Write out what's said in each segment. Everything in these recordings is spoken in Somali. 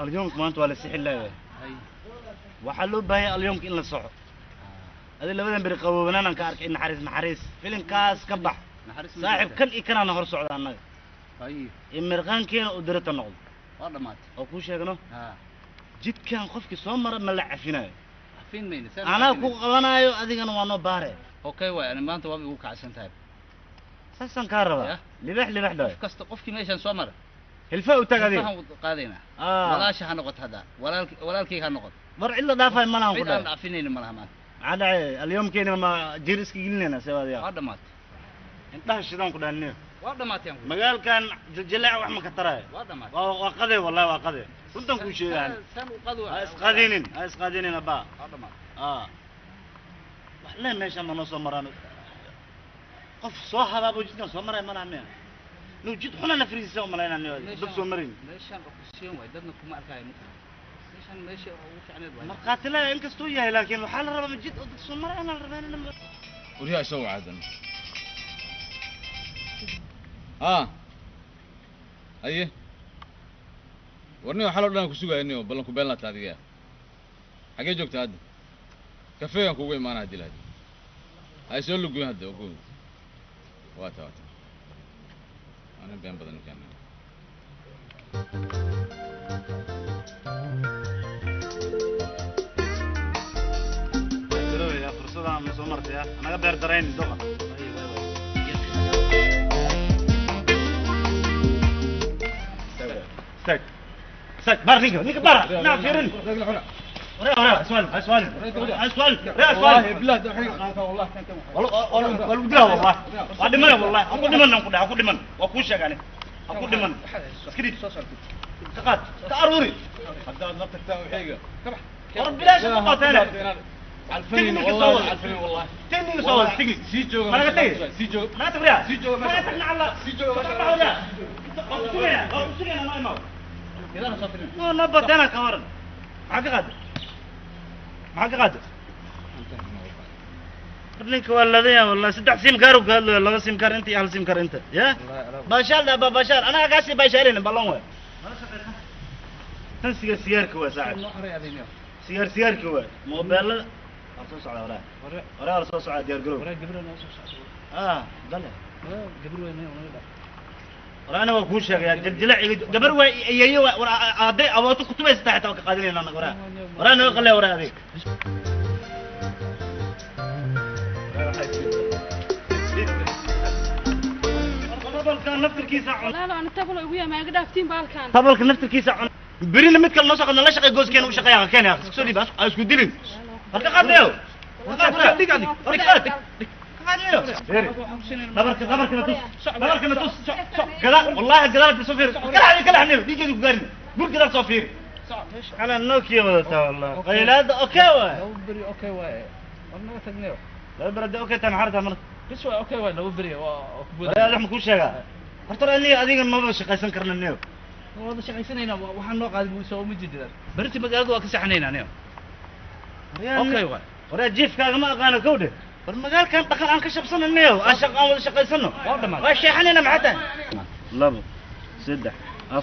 Alyoomka maanta waa la sixin leeyahay. Waxaa loo baahan yahay alyoomka in la soxo. Adi labadan beri qaboobanaan ka arkay naxariis naxariis. Filinkaas ka bax. Saaxiib kan iyo kanaana hor socda annaga. In mirqaankeena uu dirata noqdo. Waa dhamaatay. Oo kuu sheegno. Jidkan qofkii soo mara ma la cafinayo. Cafin mayno. Anaa ku qabanaayo adigana waa noo baare. Okay waay, ani maanta waaba igu kacsan tahay. Saasaan kaa rabaa. Libax libax dhaay. Qof kasta qofkii meeshan soo mara. Hilfa u tag adiga. Hilfahan qaadaynaa. Walaasha ha noqoto hadda. Walaalkayga ha noqoto. War cid la dhaafayo ma lahan ku Cid aan dhahay. dhaafinayna ma laha maanta. Maxaa dhacay? Alyoomkeena ma jiir iska gelinayna see waadiyaa. Waa dhamaatay. Indhaha shidaan ku dhahay niyo. Waa dhamaatay aan ku. Magaalkan jiljileec wax ma ka taraayo. Waa dhamaatay. Waa qadee wallahi waa qadee. Runtan kuu sheegaan. Saan u qado. Ha isqadinin, ha isqadinin abaa. Waa dhamaatay. Wax lee meeshan ma noo soo maraan. Qof soo habaabo jidkan soo maray ma laha miya. Nuu jid xuna na fariisay u malaynaa niyo. Dad soo marin. Meeshan oksijiin waay, dadna kuma arkaayo. Meeshan meesha ugu fiicneed waay. Markhaati leh inkastuu yahay laakiin waxaa la rabaa jid oo dad soo maray inaan rabaa inaan Waryaa isoo wacdan. Haye. Warniyo xalo dhan ku sugayniyo ballan ku been la taadiga. Xagee joogtaa hadda? Kafeegan kugu imaanaa hadii lahayd. Hay soo lugoyn hadda ogow. Waata waata. Ana been badan keenay. Garowaya fursadaan ma soo martay anaga beer darayn doqa. Istaag. Istaag bar ninka ninka bara. Naa fiirin. ورا سؤال سؤال سؤال سؤال بالله والله والله والله والله وادمنا والله اكو دمن ku dhac ku dhiman waa ku sheegane aku dhiman iskrid taqad taaruri hadda nafta waxiga war bilaash ku qaateen عالفين والله عالفين والله تني soo tigi sii jooga ma laga tagay sii jooga ma tabriya sii jooga ma tagna alla sii jooga waa ku sugaya ma imaw no nabadana ka waran maxaa ka qaad maxaa ka qaad ninka waa ladaya wallahi saddex sim kaar uu ka hadlayo laba sim kaar inta iyo hal sim kaar inta ya baashaal da baashaal anaga kaasi baashaalina ballan waay tan sigaar sigaarka waa saaxib sigaar sigaarka waa moobeelada waa soo socda waraa waraa waa soo socda diyaar garow dale waraa ana waa kuu sheegaya jiljilac gabar waa iyeeyo war hadday awooto kutubaysataa xitaa waa ka qaadanayna anaga waraa waraa naga qallee waraa adeeg tabalka naftirkiisa cun berina mid kale noo soo qadna la shaqey gooskeena u shaqeeya keen isku soo dhiib ha isku dilin warka qaadayo dhabarka tus dhabarkana tus gadaal wallahi gadaal soo fiir kala kala xaniyo dhiigeedu ku gaarin gur gadaal soo fiir ala Nokia wadataa wallahi qaylaada okay waay laba beri okay waay warnaga tagnayo laba beri hadda okay tan xarta marka bis waay okay waay laba beri waa ku walaal wax ma kuu sheegaa horta aniga adiga maba shaqaysan karna niyo wada shaqaysanaynaa waxaan noo qaaday soo uma jeedaan berti magaalada waa ka saxanaynaa niyo okay waay waraa jiifkaaga ma aqaano kowdhe war magaalkan dhaqan aan ka shabsano niyo aan shaq aan wada shaqaysano waa dhamaatay waa sheexanayna maxaa tahay 2 3 4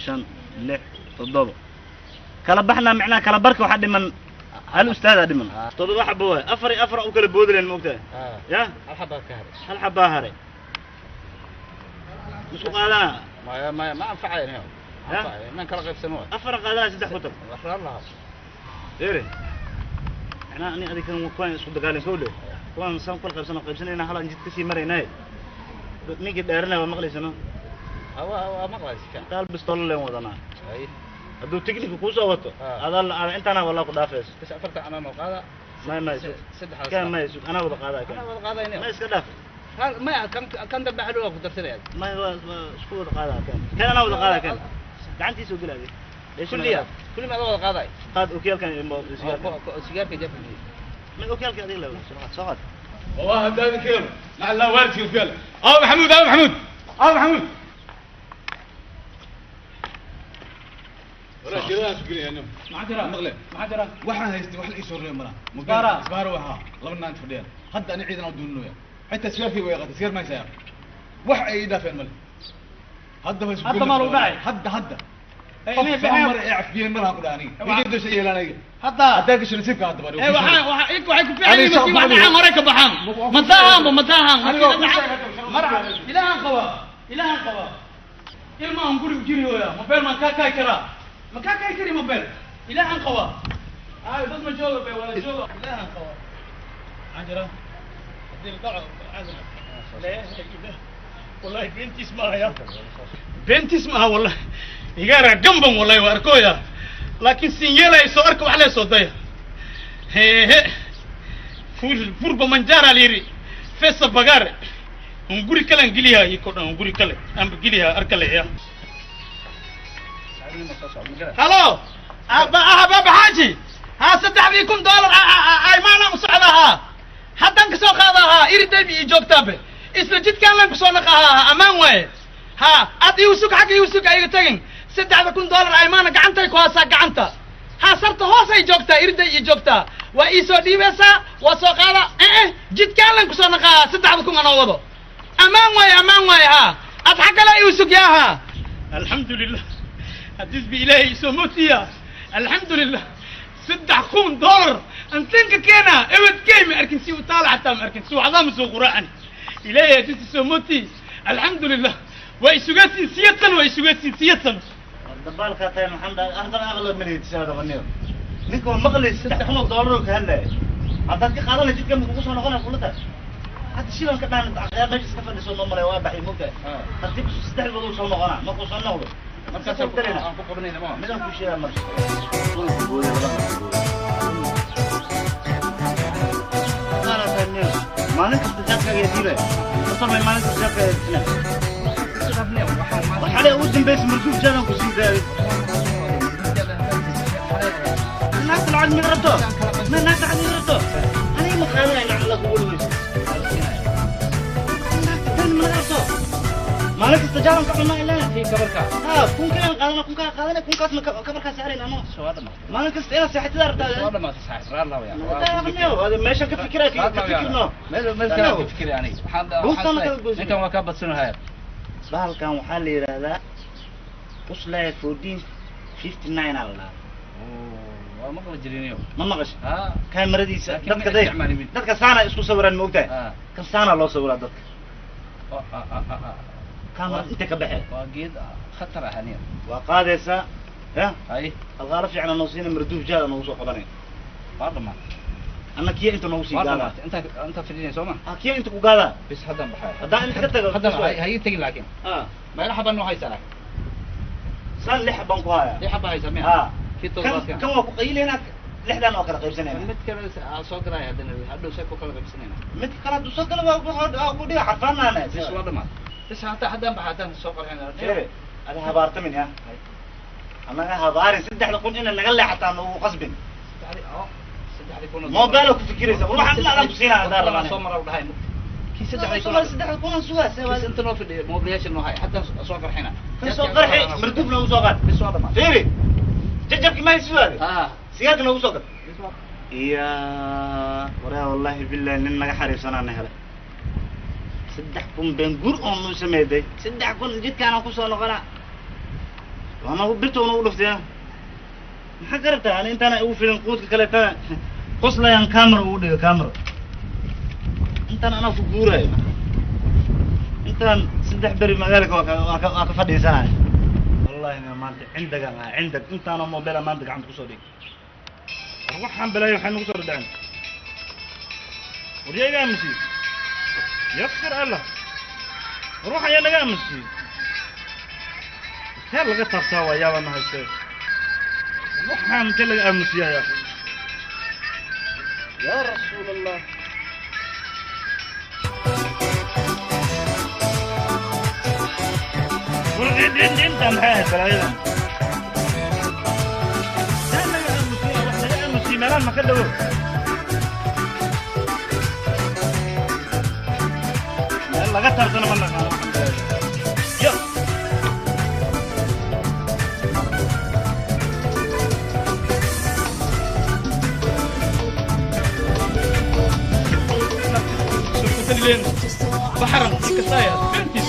5 6 7 kala baxnaa macnaha kala barka waxaa dhiman hal ustaadaa dhiman 7 xabo waay 4 iyo 4 u kala boodi lahayn maogtahay ya hal xabaa ka haray hal xabaa haray isku qaadanaa maya maya ma anfacayo niyo inaan kala qaybsano waay 4 qaadanaa 3 ku tag afraar lahaa ere macnaha ani adiga kan kuwaan isku dagaalin soo dhe kuwaan saan kula qaybsano qaybsanayna hal aan jid kasii maraynaaye ninkii dheeranaya waa maqlaysano waa maqlaysa inta hal bistoolo leen wadanaa hadduu tiknika kuu soo wato adaa intaana wallah ku dhaafayso bas afarta anaa noo qaada may may kan may anaa wada qaadaa kan anaa wada qaadayna ma iska dhaaf maya kan kan dambe hadhow waa ku darsanaya may waa isku wada qaadaa kan kan anaa wada qaadaa kan gacantiisa u gelaadi kulliya kulli ma adaa wada qaaday qaad okiyaalkan sigaarka jeebka may okiyaalka adiga leedo soo qaad والله هداني كيلو لعل وارث كيلو اه محمود اه محمود اه محمود ولا كذا تقولي انا ما جرى مقلب ما جرى waxaan haystay wax la ii soo reebay malaha Isbaara. isbaara waxaa laba naant fadhiyaan hadda ani ciidan aan dooninayaa xitaa sigaarkii way qaatay sigaar ma haysaa wax ay ii dhaafeen male hadda way isku Hadda maa lagu dhacay? hadda hadda Inay baxaan. Mar ee cafiyeen malaha ku dhaani. Ninkii dusha yeelanaya. Hadda Haddaa gasho nasiibka hadda bari. Ee, waxaa waxaa waxay ku fiican yihiin markii wax dhacaan hore ka baxaan. Madaahanba madaahan. Marca ilaahan qaba, ilaahan qaba. Ilmahan guriga jiri hooya, mobile maan kaa kaay karaa, ma kaa kaay kari mobile. Ilaahan qaba. Ay dad ma jooga bay wala jooga. Ilaahan qaba. Maxaa jira haddii la dhaco? Laa ilaah, wallahi beentiis ma aha, beentiis ma aha, wallahi igaara gamban, wallahi waa arkooya, laakiin sin yeelaya soo arka wax lee soo daya. Hehe, fur furba manjara la yidhi fesa bagaare. Un guri kale aan geliyaa iko dhan, un guri kale aanba geliyaa arkaleya. Halo aba baba xaaji, ha, $3,000 aymaana u socdaa, ha, haddaan kasoo qaadaa, ha, iridayba ii joogtaabe, isla jidkaan lan kusoo naqa, ha, ammaan waaye, ha, ad iu sug, xagga iu sug, ayga tagin. $3,000 aymaana gacantay ku haasaa, gacanta, ha, sarta hoos ay joogtaa, iriday ii joogtaa, waa ii soo dhiibaysaa, waa soo qaada, eh jidkaan lan kusoo naqaa, 3,000 anoo wado, ammaan waaye, ammaan waaye, ha, ad xaggala iu sug yaa, ha. Alxamdulilah, haddiis bi ilaahay isoo mootiya, alxamdulilah. $3,000 antinka keena ebedkey ma arkin, si u taala xataa ma arkin, suuxdaa ma soo quraacan. Ilaahay haddiis isoo mooti, alxamdulilah. Waa isugasin siyadsan, waa isugasin siyadsan. Dabaalkaa tahay maxamed, ardan aqla malihid baniyo. Ninka waa maqli, $3,000 oo ka hadlaya haddaad ka qaadanay jidka ma kugu soo noqonaya kula tahay. Hadda shilan ka dhaan aqyaar meesha iska fadhiso noo malay, waa baxay mogtahay. Tartiib saddex bilood uu soo noqonaa, markuu soo noqdo Markaas aan ku qabanayna ma midaan ku sheegaa marka. Maalin kasta jaadkaaga yaa diibaya horta, maalin kasta jaadkaaga yaa bixinaya. Waxaa le ugu dambaysa marduuf jaadaan ku sii daayay. Naagta lacag mid rabto, ma naagta lacag mid rabto, aniga ma qaadanay lacag la kugu dhaweyso. Naagta tan ma rabto, maalin kasta jaadan ka cunaa ilaa Kii kabarka. Ha, kunka inaan qaadana, kunkaa qaadana, kunkaasna kabarkaa saarayna ano. Soo dhamaatay. Maalin kasta inaad seexatida rabtaa. Soo dhamaatay saaxiib, raar laabaya. Meeshan ka fikira, ka fikirno. Meel meel kale ka fikiri aniga. Waxaan Buugtaana kala goysin. Ninkan waa ka badsanahaya. Bahalkan waxaa la yidhaahdaa Quslaya 1459 aa la dhahaa. Waa maqli jiriniyo. Ma maqasha? Ha. Kaamaradiisa Laakiin ma dadka day isticmaalin mid. Dadka saana isku sawiraan, ma ogtahay? Ha. Kan saana loo sawiraa dadka, kaamara inta ka baxee. Waa geed khatar ah aniga. Waa qaadaysaa ya. Hay. Qalqaalo fiican noo siina, marduuf jaada noogu soo qabanay. Waa dhamaatay. Anna kiya inta noogu sii Waa gaadaa. dhamaatay. Inta fidinay soo ma? Ha, kiya inta ku gaadaa. Bis haddaan baxaya. Haddaan inta ka tago. Haddana ha ii tagin laakiin. Ha. Meelo xabaan noo haysaa laakiin. Saan lix baan ku hayaa. Lix xabaa haysaa miya? Ha. Kii kan toddobaadkan. Kan waa ku qaylinaa, lixdan waa kala qaybsanayna. Mid kale aa soo galaya haddana hadhow see ku kala qaybsanayna. Mid kale hadduu soo galo waa ku dhiga xarfaanaana. Bis waa dhamaatay. Bis hataa haddaan baxa haddaan soo qarxin. Sheere ada habaartamin ya, annaga habaarin, 3,000 ina naga leexataa noogu qasbin. 3,000 oo Mobile ku fikiraysa, war waxaan dhan adaan ku siinaa haddaan rabaan. Soo mara dhahay. Kii 3,000. 3,000 aan sugaa see waa. Kii inta noo fadhiyo mobilayaasha noo hay haddaan soo qarxina. Kan soo qarxi, marduuf noogu soo qaad. Bis waa dhamaatay. Fiiri, jajabki ma sugaade. Ha. Sigaarka noogu soo gad. Bis waa. Iya waraa, wallahi billahi nin naga xariifsanaana helay. 3,000 been gur oo nuu sameeyday, 3,000 jidkaanaan kusoo noqonaa, waana birta unagu dhuftay. Maxaa ka rabtaa? Ani intaana igu filin, quudka kaleetana qoslayaan camera ugu dhigo camera. Intaan anaa ku guurayo, intaan 3 beri magaalka waa ka fadhiisanaya. Wallahi na maanta cindagan ah cindag intaana mobile maanta gacanta kusoo dhig. War waxaan balaayo waxay nagu soo dhadhacen. War yaa iga aaminsiiye? Yasir Allah, war waxaan yaa naga aaminsiiye? Intee laga taabtaa? Waa yaabana haystee, waxaan intee laga aaminsiiyaa? Ya akhi, yaa rasuul Allah. War inta maxay ahayd balaayadan? Intee laga aaminsiiyaa? Wax laga aaminsiiye meelahan ma ka dhawo? Meel laga taabtana ma naqaano waxaan balaayo. Yo. Baxaran markasaya beentis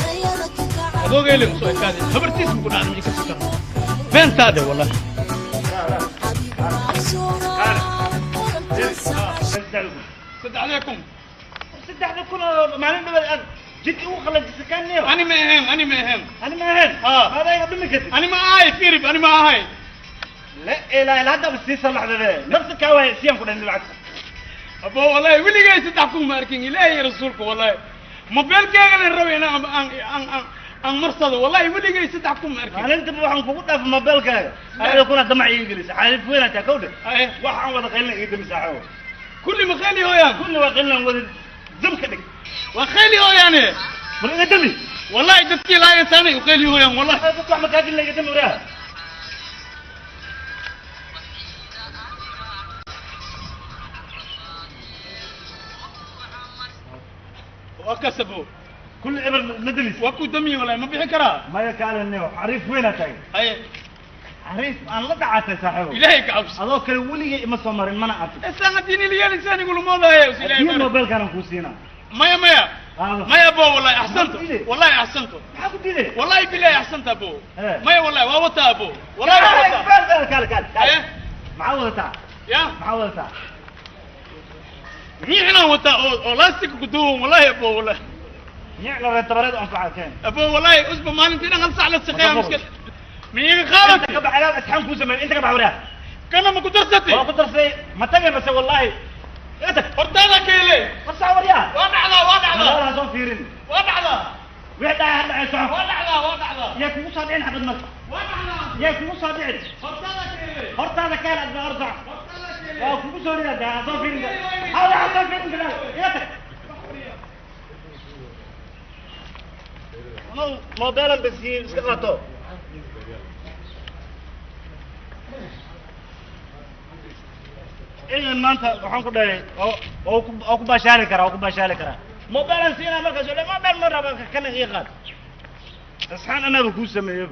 adoogaylen soo ekaaday, habartiis ku dhacday ka sikar. Beentaade wallahi. 3,000. 3,000 oo maalin dhawaad aad jidka ugu qalajisay kan niyo. Ani ma ahayn, ani ma ahayn. Ani ma ahayn. Haa. Hada iga dhumi kartid. Ani ma ahay, firib, ani ma ahay. La ilaaha illa hadda sii salaxdade nafsi kaa waay siyaan ku dhahin lacagta. Abo wallahi weligay 3,000 ma arkin, ilaahay iyo rasuulka wallahi. Mobilkeyga la rabay inaan aan aan aan aan marsado, wallahi weligay 3,000 ma arkin. Maalinta waxaan kugu dhaafay mobilkaaga 3,000 damac iiga gelisa, xaalif weyn taa kawdhe. Aye. Waxaan wada qaylina iga dami saaxiibo. Kulli ma khayli hooyaan. Kulli waa qaylinan wada dam ka dhig. Waa khayli hooyaane. Bal iga dami. Wallahi dadkii laa yasaanay u khayli hooyaan wallahi. Dadku wax ma kaajin la iga dami waraa. Waa kasabo. Kulli eber ma damis. Waa ku damiye wallahi, ma bixin karaa. Maya kaalin xariif weyn tahay. Haye. Xariif aan la dhacatay saaxiibo. Ilaahay ka cabsi. Adoo kale weligay ima soo marin mana arkin. Isaan haddii nil yeelisaan igula moodaayo ilaahay. Haddii mobilkaan kuu siinaa. Maya maya. Qaado. Maya abo wallahi axsantu. Maxaa ku diiday? Wallahi axsantu. Maxaa ku diiday? Wallahi billahi axsanta abo. Eh. Maya wallahi waa wataa abo. Wallahi waa wataa. Kaale kaale kaale. Haye. Maxaa wadataa? Ya. Maxaa wadataa? Miixnaan wataa oo lastik ku duuban wallahi abo wallahi. Nicla reer tabareed anfaca keen. Abo wallahi usba maalintii dhan hal sac la shaqeeyaa Ma mushkil. Miiga qaadatay. Inta ka bax alaab asxaan kuu sameeyay, inta ka bax waraa. Kana ma ku darsatay? Waa ku darsay, ma tagay mase wallahi. Iga tag. Hortaada keele. War sac waryaa. Waa dhacdaa, waa dhacdaa. Magaalada ha soo fiirin. Waa dhacdaa. Wixii dhacay ha dhacay soco. Waa dhacdaa, waa dhacdaa. Yaa kugu soo dhicin xabad marka. Waa dhacdaa. Yaa kugu soo dhicin. Hortaada keele. Hortaada keen adna hor soco. Hortaada keele. Waa kugu soo ridaa, ha soo fiirin. Hawla ha soo fiirin gadaal. Iga tag. Mobilan bas iska qaato. Idan maanta waxaan ku dhahay oo ku bashaali karaa, oo ku bashaali karaa. Mobilan siinaa markaas oo dhan, mobil ma raba, kana ii qaad. Asxaan anaba kuu sameeyo.